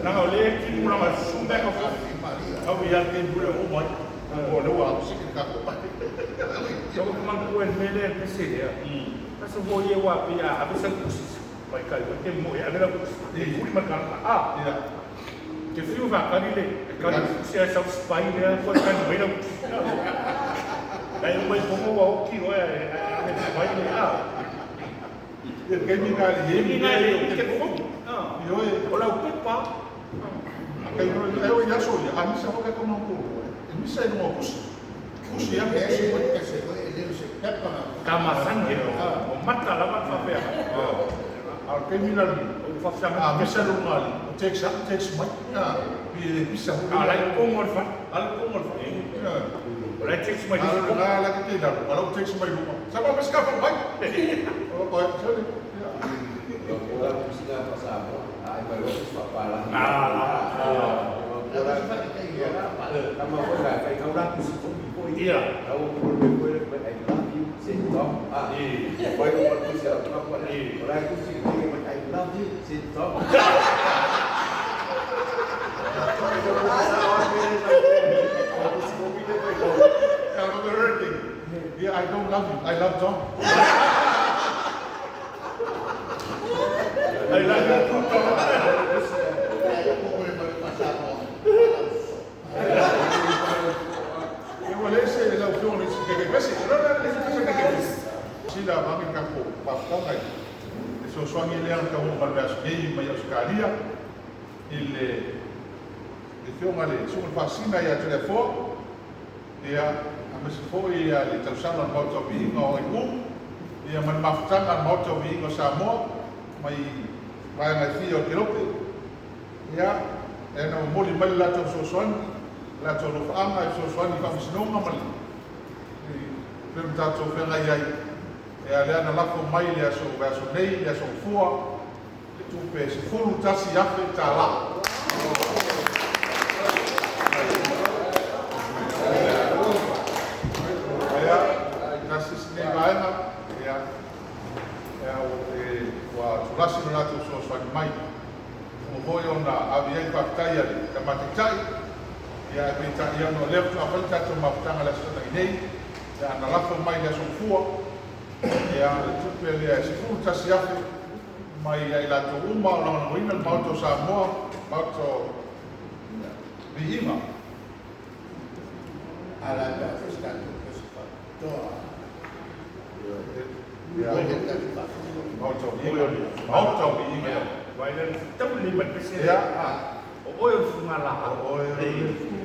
Leaga o lea e timu lava e susu mea ka tau ia te pule o mai. O lea ua siki le tatou. Ua manatua i le mea lea le pese lea. Aso foi ia ua pei a ave sau tusi mai kai te mo e ave lau tusi. E tuli ma le tagata. Ah. Te fiu faatali le tali tusi ae sau spy lea toe tali mai lau tusi. Ae uma ifo ua oti loa e ave le spy lea. Ah. Ia le taimi lena e le i ai ni telefoni. Ioe. O lau pepa. E oo i aso ia, a misa foi tatou mautonu, e misa i luga o tusi. Tusi atu, tusi mai. Ka masani, o mata lava le faapea. A o le taimi la lenei, Ou faafesagai. a misa i luga o text atu, text mai. Pe le misa foi. A o la e kogo le fale. A le kogo le fale. O la e text mai A le o lena la te i lalo, a o la ua text mai luga. Sama ma sikafa mai. O sole. Ia. Yeah, I remember thing. Yeah, I don't love you. I love John. I love you too, Tom. Ia ua leai se lau Afioga i le Taitaifono. Le isi Sila vave le tatou mafutaga i le fesoasoani lea na taunuu mai i le vaiaso nei mai Ausetalia i le Afioga i le Susuga i le Faasisina ia Toleafoa, ia, aemaise foi le tausaga o le Maota o Viiga o AU, ia, ma le mafutaga a le Maota o Viiga o Samoa mai vaega e fia o le Kelope, ia, lea na momoli mai le latou fesoasoani, le latou alofaaga e fesoasoani i faamasinoga ma le pei ona tatou feagai ai, ia, lea na lafo mai le aso vaiaso nei, le aso Gafua, le tupe e $11,000. Ia, tasi isi nei vaega, ia, ia, ua tulasi lo latou fesoasoani mai. Ua foi ona ave i ai le faafetai a le Tama Taitai, ia, ae peitai ona o lea faatoa fai le tatou mafutaga i le Aso Toonai nei, ia, na lafo mai i le aso Gafua, ia, le tupe lea e $11,000 mai ia i latou uma o lagolagoina le Maota o Samoa, Maota o Viiga. Ia, Maota o Viiga. Maota o Viiga. Vai le tau le mai pese. Ia. O oe o le fugala. O oe o le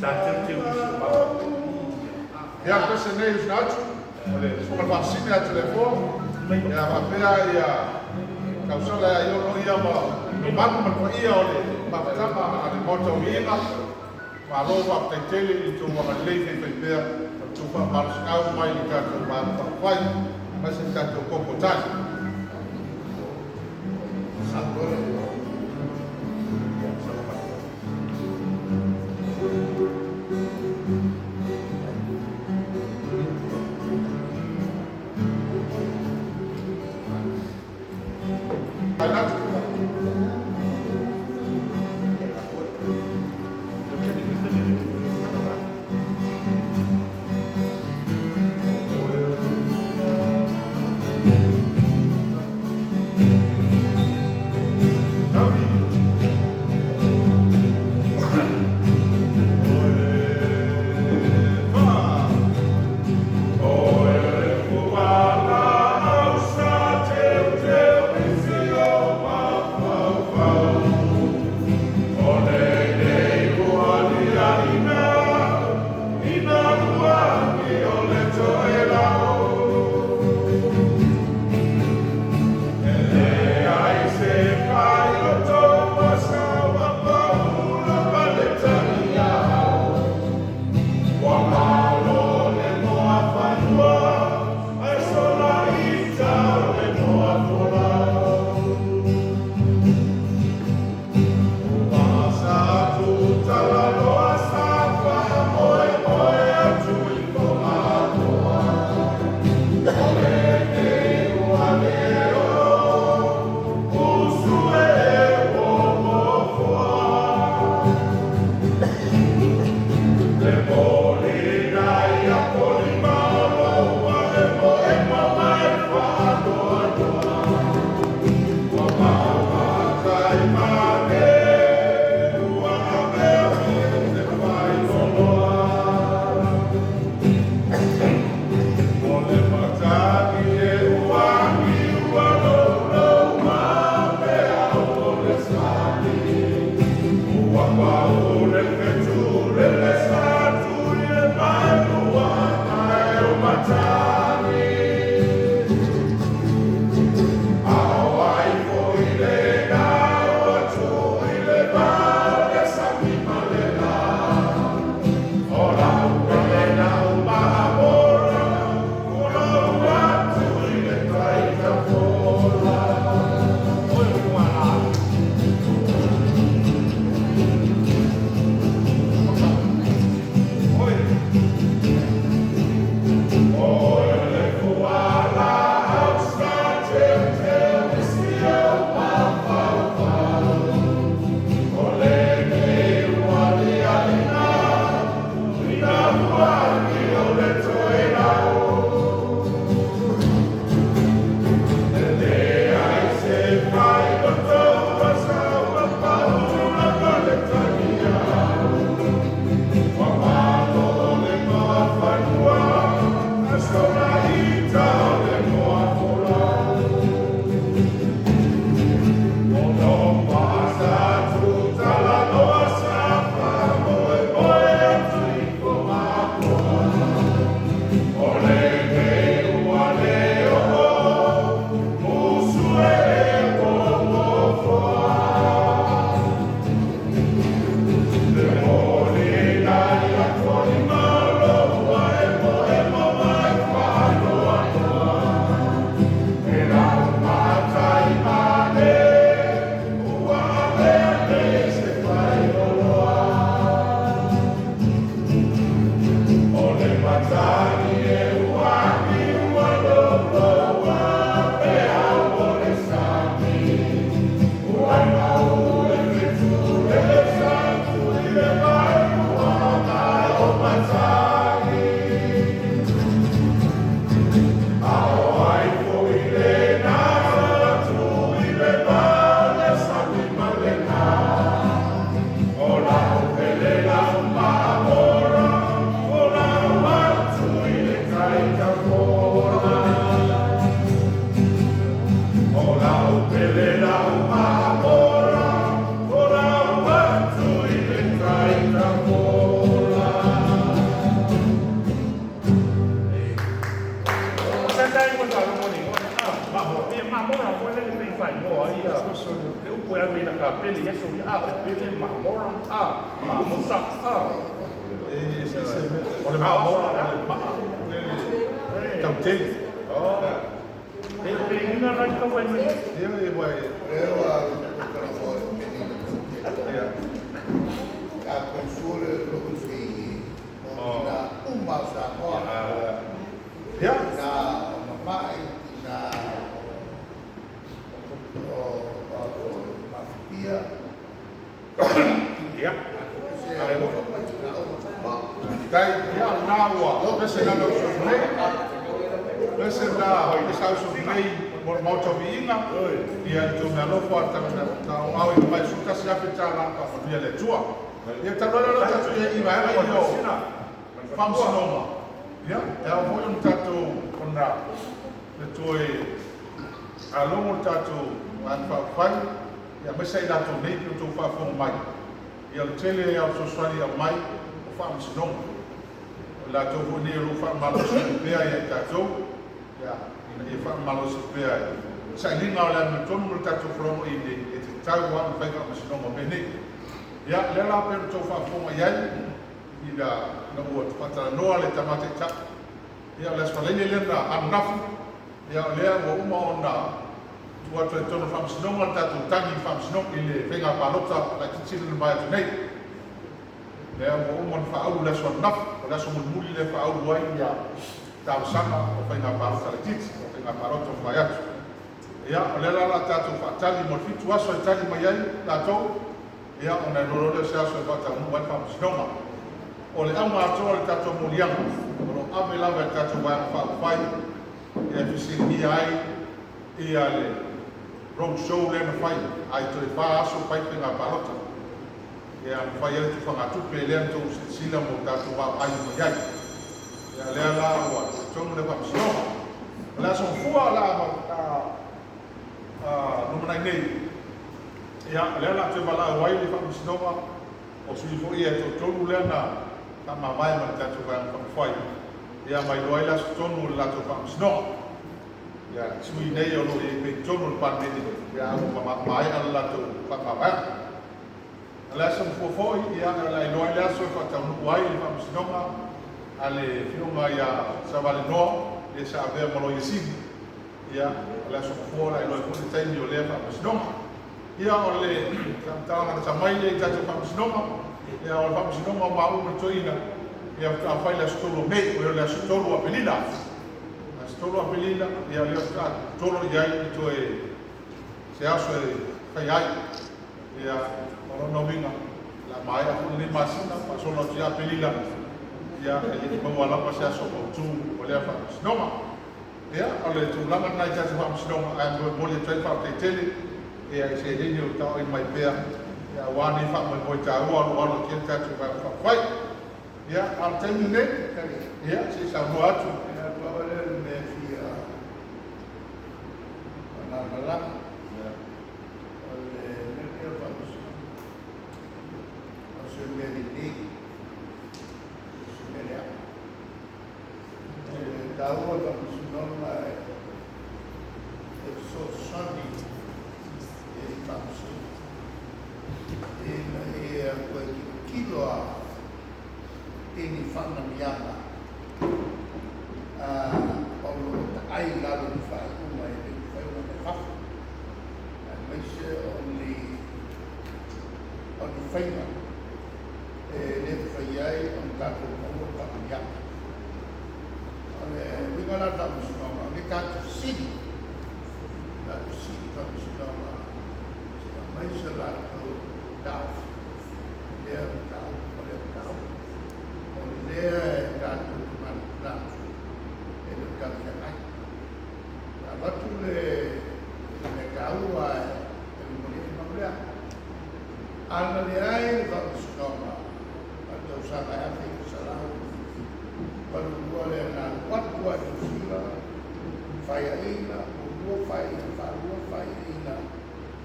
Sa teu teu isi o Ia, pese nei usina atu, o le Susuga i le Faasisina ia Toleafoa, ia faapea ia tausala ia Iono ia ma mamalu ma le paia o le mafutaga a le Maota o Viiga. Malo faafetai tele i le tou agalelei faifaipea ma le tou faamalosiau mai i le tatou Vaega Faaupufai aemaise le tatou koko tali. Aina Ia, o lea o le a toe valaau ai le Faamasinoga o sui foi ia e toatolu lea na faamavae ma le tatou Vaega Faaupufai, ia ma iloa ai le aso tonu o le latou Faamasinoga. Ia, sui nei o lo o i ai pea i totonu o le Palemene, ia ae ua maea le latou faamavaega. O le aso Gafua foi, ia, o le a iloa ai le aso e faataunuu ai le Faamasinoga a le Afioga ia Savalenoa, le sa avea ma Loia Sili. Ia, o le aso Gafua o le a iloa ai foi le taimi o lea Faamasinoga. Ia, o le faamatalaga lata mai lea i tatou Faamasinoga. Ia, o le Faamasinoga o maua ma le toeaina, ia, faatoa fai le aso 3 o Me, o le aso 3 o Aperila. Aso 3 Aperila, ia, lea faatoa tolo i ai i toe se aso e fai ai. Ia, o lona uiga, o le a maea foi lenei masina, faasolo atu ia Aperila, ia, e le i maua lava se aso mautu o lea Faamasinoga. Ia, o le tulaga lena i tatou Faamasinoga, ae momoli atu ai le faafetai tele, ia, i seleni o taoina mai pea, ia, aua nei faamoemoe taua o lo o alo atu i ai le tatou Vaega Faaupufai. Ia, a o le taimi lenei, ia, se i saunoa atu. Ia, pau lea o le mea e fia faamalamalama, o le mea lenei o le Faamasinoga, o se mea lelei, o se mea leaga. O le taua o le Faamasinoga e fesoasoani i Faamasino ina ia toe tilotilo lava i ni faamanuiaga o lo o taai i lalo o ni faaiuga e le mafai ona omai fafo, aemaise o ni faiga e le mafai ai ona tatou maua ni faamanuiaga. O le uiga la o le Faamasinoga, o le tatou fesili, tatou fesili i Faamasinoga se i aumai se latou taofi i lea mataupu ma lea mataupu. O lea e tatou te manatunatu e le o talafeagai. Avatu le mea taua e momoli ai le mau lea. Ana leai le Faamasinoga o le tausaga e 1982 lea na alu atu ai Niu Sila, faiaina muamua, faiaina faalua, faiaina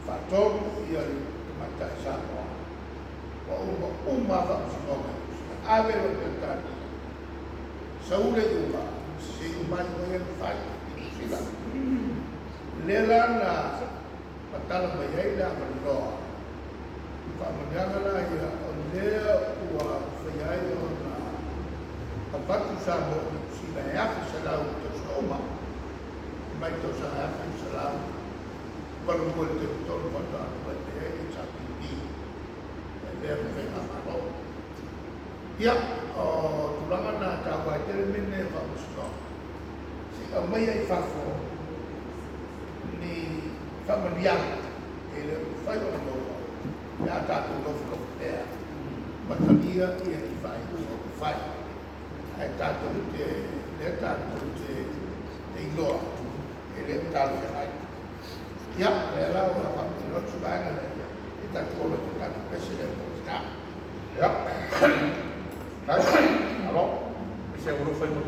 faatolu ia le tamaitai Samoa. Ua uma uma lava Faamasinoga i Niu Sila, ave loa i Peretania, sau le iuga, sese uma lava iuga ia na fai i Niu Sila. Lea la na matala mai ai le avanoa faamanuiaga la ia, o lea ua mafai ai ona avatu Samoa i Niu Sila e 1,100 i tausaga uma, mai tausaga e 1982 i le taimi tonu faatoa tulai mai ai le HRPP e avea ma faigamalo. Ia, o tulaga na taua ai tele mea nei o Faamasinoga, se i aumaia i fafo ni faamanuiaga e le o mafai ona maua pe a tatou nofonofo pea ma talia ia ni faaiuga ua fai, ae tatou te lea tatou te iloa e le o talafeagai. Ia, lea la ua faamanino atu vaega lea i tatou ola i tatou president o tina. Ia, alo. Se ua fai mo